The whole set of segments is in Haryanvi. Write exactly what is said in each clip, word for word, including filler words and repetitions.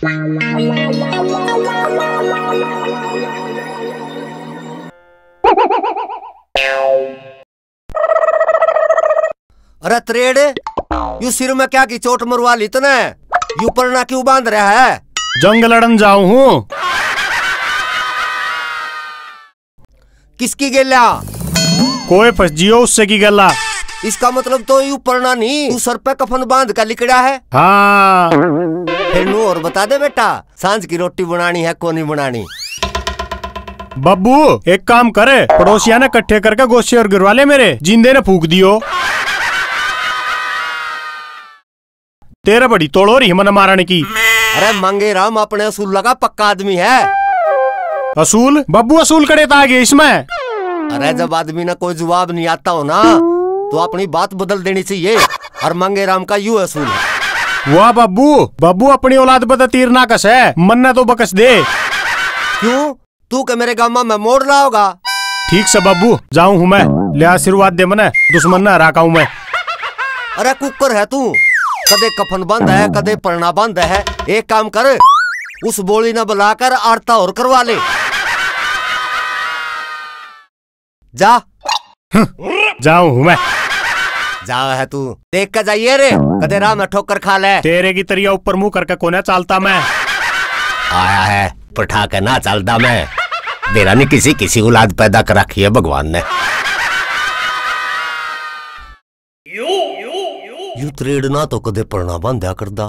अरे त्रेड़, यू सिर में क्या की चोट मरवा ली तने? यू परना क्यों बांध रहा है? जंग लड़न जाऊं हूँ। किसकी गेला? कोई फंस जियो उससे की गेला। इसका मतलब तो यू परना नहीं, तू सर पे कफन बांध का लिकड़ा है। हाँ। फिर नू और बता दे बेटा, सांझ की रोटी बनानी है, कोनी बनानी? बाबू, एक काम कर, पड़ोसिया ने इकट्ठे करके गोसे और गिरवा ले मेरे, जिंदे ने फूक दियो। तेरे बड़ी तोड़ हो रही है मन मारने की। अरे मांगे राम अपने असूल लगा, पक्का आदमी है। असूल? बाबू, असूल कड़े तो आ गए इसमें। अरे जब आदमी ने कोई जवाब नहीं आता हो ना, तो अपनी बात बदल देनी चाहिए। और मांगे राम का यू असूल है। वाह बाबू, बाबू अपनी औलाद पे तो तीर ना कसे, मन्ने तो बकस दे। क्यों? तू के मेरे गामा में मोड़ लाओगा? ठीक से बाबू, जाऊं हूं मैं। ले आशीर्वाद दे मने, दुश्मन ने हरा का हूं मैं। अरे कुकर है तू, कदे कफन बांधा है, कदे परना बांधा है। एक काम कर, उस बोली ने बुलाकर आरता और करवा ले। जा। हम्म, जाऊं हूं मैं। जावे है तू, देख के जाइए रे, कदे राह में ठोकर खा ले। तेरे की तरिया ऊपर मुंह करके कोने चालता मैं। आया है, पठा के ना चालता मैं। मेरा नहीं किसी, किसी औलाद पैदा कर रखी है भगवान ने। यू त्रेड़ ना तो कदे परना बांध्या करदा,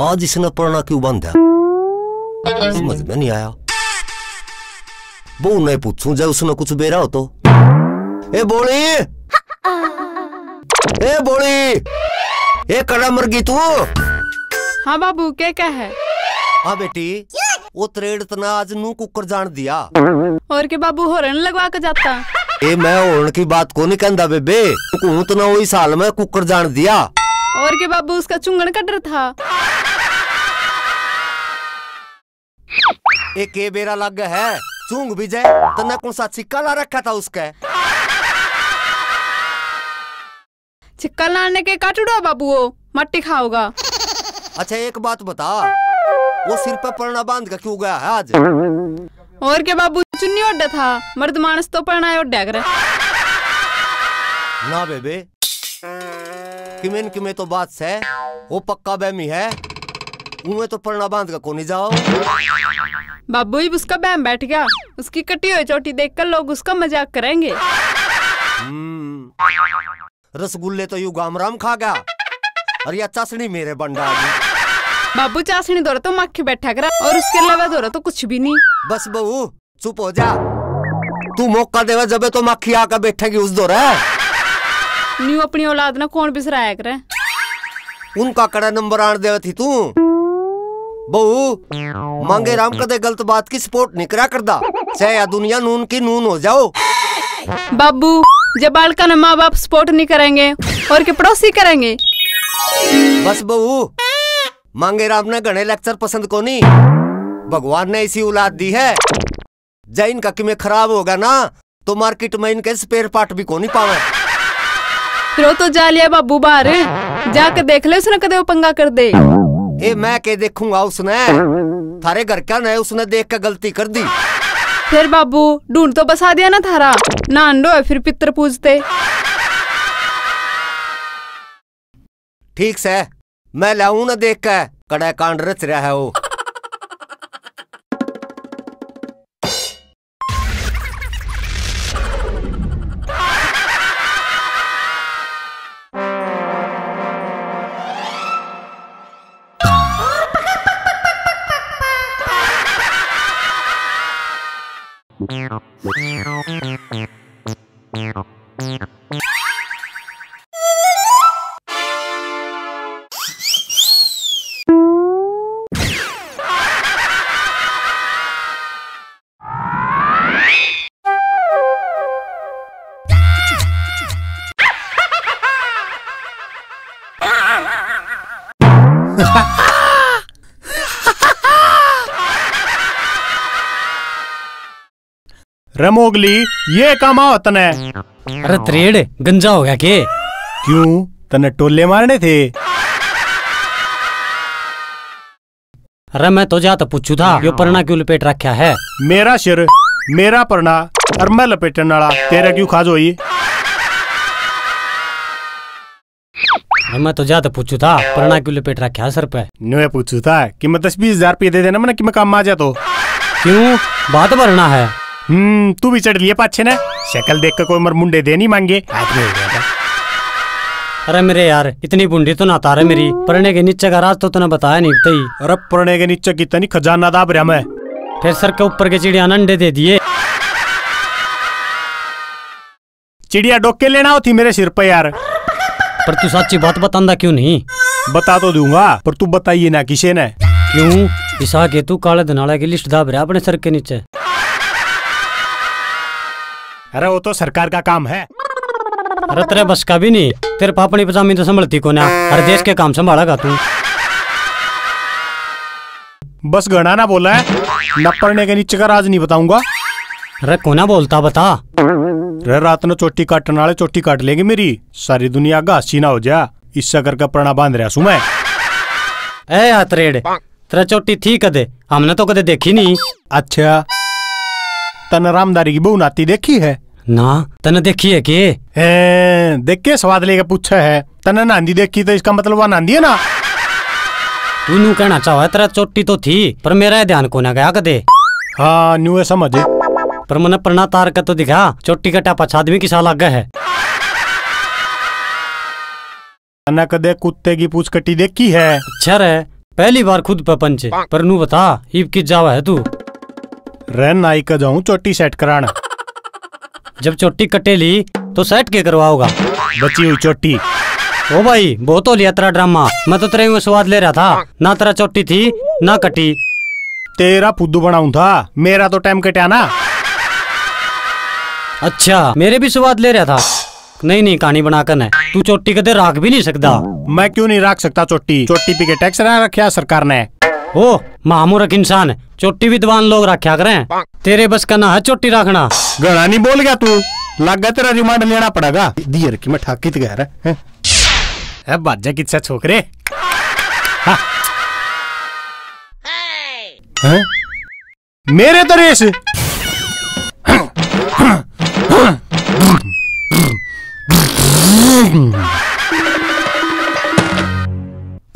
आज इसने परना क्यों बांध्या, समझ में नहीं आया। बहू ने पूछूं जब उसने कुछ बेरा हो तो। ए बोली, ए बोली, ए कड़ा मर गई तू? हाँ बाबू, के कह है? हाँ बेटी, वो त्रेड़ तना आज नू कुकर जान दिया। और के बाबू, हॉर्न लगवा के जाता। ए, मैं हॉर्न की बात को नहीं कहंदा बेबे, तू तना वही साल में कुकर जान दिया। और के बाबू, उसका चुंगन कटर था। ए, के बेरा लागे है, चूंग भी जाए, तन्ने कौन सा छिक्का ला रखा था उसके? छिक्का लाने के काटूड़ा बाबू, वो माटी खाओगा। अच्छा, एक बात बता, वो सिर पे परना बांध के क्यों गया है आज? और के बाबू, चुन्नी ओढ़ा था, मर्द मानस तो परना ओढ़ा करे। ना बेबे, किमें न किमें तो बात सै, वो पक्का बहमी है, उमें तो परना बांध के कोनी जाओ। बाबू, इब उसका बहम बैठ गया, उसकी कटी हुई चोटी देखकर लोग उसका मजाक करेंगे। हम्म, रसगुल्ले तो यू गाम राम खा गया, और या चाशनी मेरे बंडा आ गई। बाबू, चाशनी धोरे तो माखी बैठा करा, और उसके अलावा धोरे तो कुछ भी नहीं। बस बहू, चुप हो जा। तू मौका देवे जबे तो माखी आके बैठेगी उस धोरे। न्यू अपनी औलाद ना कौन बिसराया करे? उनका कड़ा नंबर आन देवे थी तू। बहू, मांगे राम कदे गलत बात की सपोर्ट नहीं करा करदा, चाहे या दुनिया नून की नून हो जाओ। बाबू, जब बालका ने माँ बाप सपोर्ट नहीं करेंगे, और के पड़ोसी करेंगे? बस बहू, मांगे राम ने घणे लेक्चर पसंद कोनी। भगवान ने इसी औलाद दी है, जै इनका किमे खराब होगा ना, तो मार्केट में इनके स्पेयर पार्ट भी कोनी पावे। फिर वो तो जा लिया बाबू बाहर, जाके देख ले उसने कदे वो पंगा कर दे। ए, मैं के देखूंगा उसने? थारे घर का ने उसने देख के गलती कर दी। फिर बाबू, ढूंढ तो बसा दिया ना थारा, ना अंडो है फिर पितर पूजते। ठीक सै, मैं लाऊं ना देख के, कड़े कांड रच रहा है वो। रे मोगली, ये काम आओ तने। अरे त्रेड़, गंजा हो गया के? क्यों, तने टोले मारने थे? अरे मैं तो जा तो पूछू था, यो परना क्यों लपेट रखा है? मेरा सिर, मेरा परना, और मैं लपेटने वाला, तेरा क्यों खाज होई? अरे मैं तो जा तो पूछू था, परना क्यों लपेट रखा है सर पे? न्यू पूछू था कि मैं दस बीस हजार रुपये दे देना, मैंने कि मैं काम आ जा तो। क्यों, बात भरना है? हम्म, तू भी चढ़ लिए पाछे ने। शक्ल देख के कोई मर मुंडे दे नहीं मांगे। हाथ में हो गया था। अरे मेरे यार, इतनी बुंडी तो ना तारे मेरी। परने के नीचे का राज तो तूने बताया नहीं तई। अरे परने के नीचे कितना नहीं खजाना दाब रहा मैं। फिर सर के ऊपर के चिड़िया ने अंडे दे दिए। चिड़िया डोके लेना होती मेरे सिर पे यार। पर तू साची बात बतांदा क्यों नहीं? बता तो दूंगा, पर तू बताइए ना किसे ने। क्यों? इसा के तू काले धनाला की लिस्ट दाब रहा अपने सर के नीचे। अरे वो तो सरकार का काम है। अरे तेरे बस का भी नहीं, तेरे पापनी पजामी तो संभलती कोना। अरे देश के काम संभालेगा तू। बस घना ना बोला है, न परने के नीचे का राज नहीं बताऊंगा। अरे कोना बोलता बता। रे रात ने चोटी काटने वाले चोटी काट लेंगे मेरी, सारी दुनिया घासी ना हो जा, इससे करके परना बांध रहा सू मैं। ए हथरेड़, तेरा चोटी थी कदे? हमने तो कदे देखी नहीं। अच्छा, तन्ने रामदारी की बहू नाती देखी है? ना, तन्ने देखी है के? ए, देख के स्वाद लेके पूछा है। तन्ने नांदी देखी तो इसका मतलब वह नांदी है ना। तू न्यू कहना चाहो है, तेरा चोटी तो थी, पर मेरा ये ध्यान कोना गया कदे। हाँ, न्यू है समझ। पर मने परना तार के तो दिखा, चोटी का टापा छादमी किसा लागे है। तन्ने कदे कुत्ते की पूछ कटी देखी है? अच्छा रे, पहली बार खुद पे पंच, पर नू बता, इब कित जावा है तू? रे नाई के जाऊं चोटी सेट करान। जब चोटी कटे ली, तो सेट के करवाओगा? बची हुई चोटी। ओ भाई, बहुत हो लिया तेरा ड्रामा। मैं तो तेरे यूं स्वाद ले रहा था, ना तेरा चोटी थी, ना कटी। तेरा फुद्दू बनाऊं था, मेरा तो टाइम कटा ना। अच्छा, मेरे भी स्वाद ले रहा था। नहीं, नहीं, कहानी बना कर न। तू चोटी कदे राख भी नहीं सकता। मैं क्यों नहीं राख सकता चोटी? चोटी पी के टैक्स ना रखा सरकार ने। ओ, महामूर्ख इंसान, चोटी विद्वान लोग रखा करें। तेरे बस का ना है चोटी रखना। घना नहीं बोल गया तू, लग गया तेरा रिमांड लेना पड़ेगा। दियर की मैं ठाकी तो गया रे, हैं? ए, बाजा किस्सा छोकरे। हाँ। हैं? मेरे तो रेस।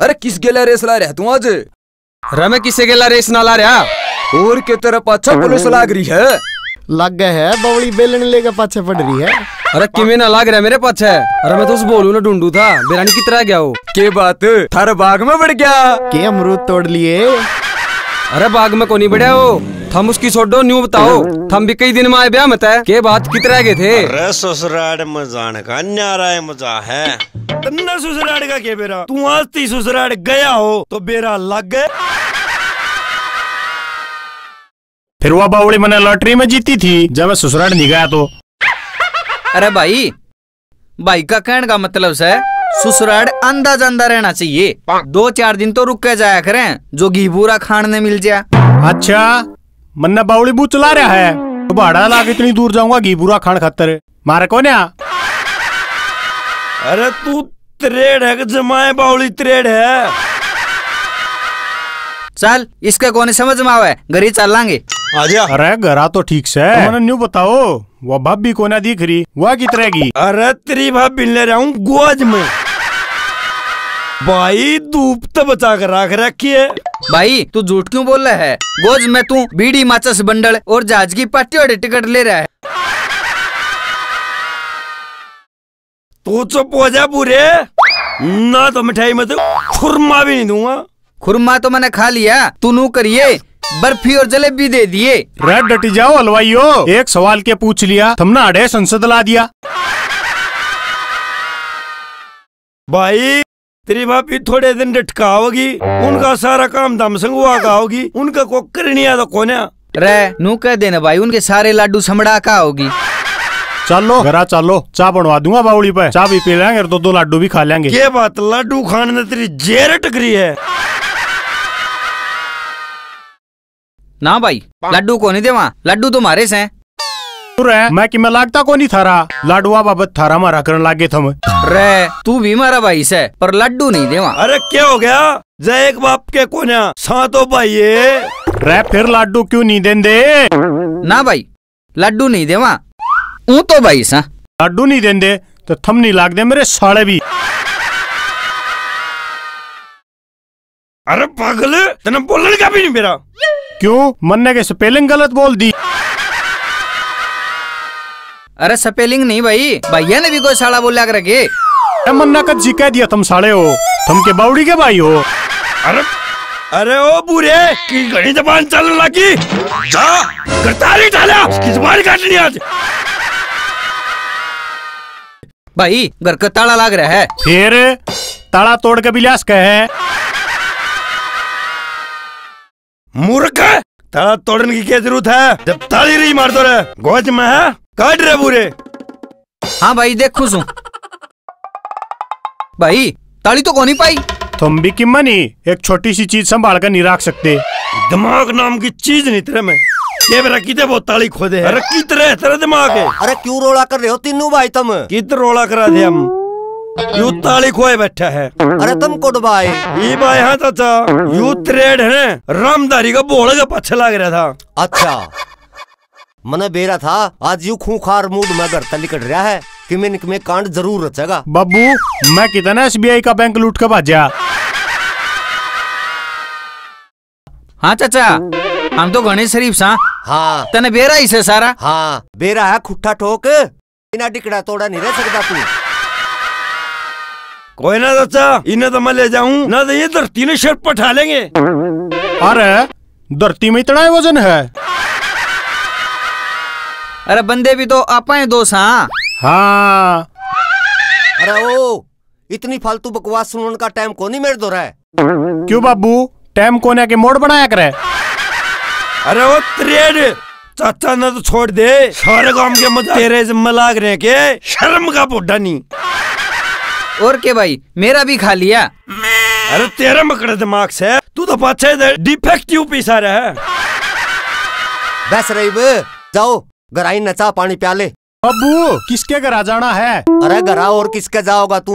अरे किस गेला रेस ला रहा तू आज? अरे मैं किसे गेला रेस ना ला रहा। और के तेरे पाछा पुलिस लाग रही है? लागे है, बावली बेलन लेके पाछे पड़ रही है। अरे किमे ना लाग रहा मेरे पाछे। अरे मैं तो उस बोलू ना ढूंढू था, बेरा नी कित रह गया हो। के बात, थारे बाग में बढ़ गया? के अमरूद तोड़ लिए? अरे बाग में कोनी बढ़या हो, थम उसकी छोड़ो, न्यू बताओ, थम भी कई दिन में आए ब्याह में तय, के बात कित रह गए थे? अरे ससुराल में जाने का न्यारा है मजा है। तन्ने ससुराल का के बेरा, तू आज ती ससुराल गया हो तो बेरा लग गए। फिर वह बावली मने लॉटरी में जीती थी, जब मैं ससुराल नहीं गया तो। अरे भाई, भाई का कहने का मतलब से ससुराल आंदा जांदा रहना चाहिए। दो चार दिन तो रुक के जाया करें, जो घी बूरा खान ने मिल जाए। अच्छा, मन्ने बावली बूचला रहा है, तो भाड़ा ला के इतनी दूर जाऊंगा घी बूरा खान खातर? मारे कोन्या। अरे तू त्रेड है कि जमाए बावली त्रेड है? चल, इसके कोनी समझ में आवे, घरी चलांगे। आ जा। अरे घरा तो ठीक से। तो मने न्यू बताओ, वो भाभी कोन्या दिख रही, वह कित रहेगी? अरे तेरी भाभी ले रहा हूँ गोज में। भाई धूप तो बचा कर रख रखी है। भाई तू झूठ क्यों बोल रहा है? गोज में तू बीड़ी माचस बंडल और जहाज की पट्टी और टिकट ले रहा है। तू चुप हो जा बूढ़े, ना तो मिठाई में तो खुरमा भी नहीं दूंगा। खुरमा तो मैंने खा लिया, तू नू करिए बर्फी और जलेबी दे दिए। रे डटी जाओ हलवाइयो, एक सवाल के पूछ लिया, थमने अड़े संसद ला दिया। भाई, तेरी भाभी थोड़े दिन डटकाओगी, उनका सारा काम धाम संगवा का होगी, उनका को करनिया तो कोन्या। रे, नू कह देना भाई, उनके सारे लाडू समड़ा का होगी। चलो, घरा चलो, चाय बनवा दूंगा बावली पे, चाय भी पी लेंगे और दो दो लाडू भी खा लेंगे। के बात, लाडू खाने ने तेरी जेर टकरी है? ना भाई, लड्डू को नहीं देवा, लड्डू तो मारे से। तू रे, मैं कि मैं लागता कोनी थारा। लाडुआ बाबत थारा मारा करन लागे थम। रे, तू भी मारा भाई से, पर लड्डू नहीं देवा। अरे क्या हो गया? जय एक बाप के कोन्या, सा तो भाई है। रे, फिर लाडू क्यों नहीं देंदे? ना भाई, लड्डू नहीं देवा। ऊं तो भाई सा। लाडू नहीं देंदे तो थम नहीं लागदे मेरे साले भी। अरे पागल, तने बोलने का भी नहीं मेरा। क्यों, मन्ने के स्पेलिंग गलत बोल दी? अरे स्पेलिंग नहीं भाई, भैया ने भी कोई साला बोला कर रखे। ए मन्ना कद जी कह दिया तुम साले हो, तुम के बावड़ी के भाई हो। अरे, अरे ओ बूढ़े, की घणी जबान चलने लगी। जा, गरतारी डाला, इसकी जबान काटनी आज। भाई, घर का ताला लाग रहा है। फिर ताला तोड़ के भी लिया सके है। मूर्ख, ताला तोड़ने की क्या जरूरत है, जब ताली रही मार दो रे। गोज में है, काट रे बूढ़े। हाँ भाई, देखूं सूं। भाई, ताली तो कोनी पाई। तुम भी किम्मा नहीं, एक छोटी सी चीज संभाल कर नहीं रख सकते। दिमाग नाम की चीज नहीं तेरे में। ये मेरा किते वो ताली खोदे है। अरे कित रहे तेरा दिमाग है? अरे क्यों रोला कर रहे हो तीनों भाई तुम? कित रोला करा दे हम? यू ताली खोए बैठा है। अरे तुम कुड भाई? ई भाई हाँ चाचा, यू त्रेड है ना, रामधारी का भोल के पाछे लाग रहा था। अच्छा, मने बेरा था, आज यू खूंखार मूड में घर तै लिकड़ रहा है, किमे न किमे कांड जरूर रचेगा। बाबू, मैं कितना एसबीआई का बैंक लूट के भाजा। हाँ चाचा, हम तो घणे शरीफ सा। हाँ। तने बेरा ही से सारा। हाँ, बेरा है खुट्टा ठोक, इना डिकड़ा तोड़ा नहीं रह सकता तू। कोई ना चाचा, इन्हें तो मैं ले जाऊं, ना तो ये धरती ने सिर पर ठा लेंगे। अरे, धरती में इतना ही वजन है? अरे बंदे भी तो आपा ही दो सा। हाँ। अरे ओ, इतनी फालतू बकवास सुनने का टाइम कोनी मेरे धोरै। क्यों बाबू, टाइम कोने के मोड़ बनाया करे? अरे ओ त्रेड, चाचा ने तो छोड़ दे, सारे काम के मजा तेरे जिम्मे लाग रहे के, शर्म का पोडा नहीं। और के भाई, मेरा भी खा लिया। अरे तेरा मकड़े दिमाग से, तू तो पाछे डिफेक्टिव पीसा रहा है। बस रही बे, जाओ घर आई न चाह पानी प्या ले। बाबू, किसके घरा जाना है? अरे घरा और किसके जाओगा तू?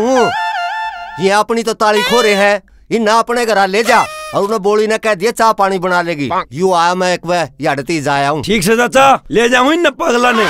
ये अपनी तो ताली खो रहे है, इन्हें अपने घरा ले जा और उन्हें बोली ने कह दिए चाह पानी बना लेगी। यू आया मैं एक वे याडती जाया हूँ। ठीक से चाचा, ले जाऊँ इन पगला ने।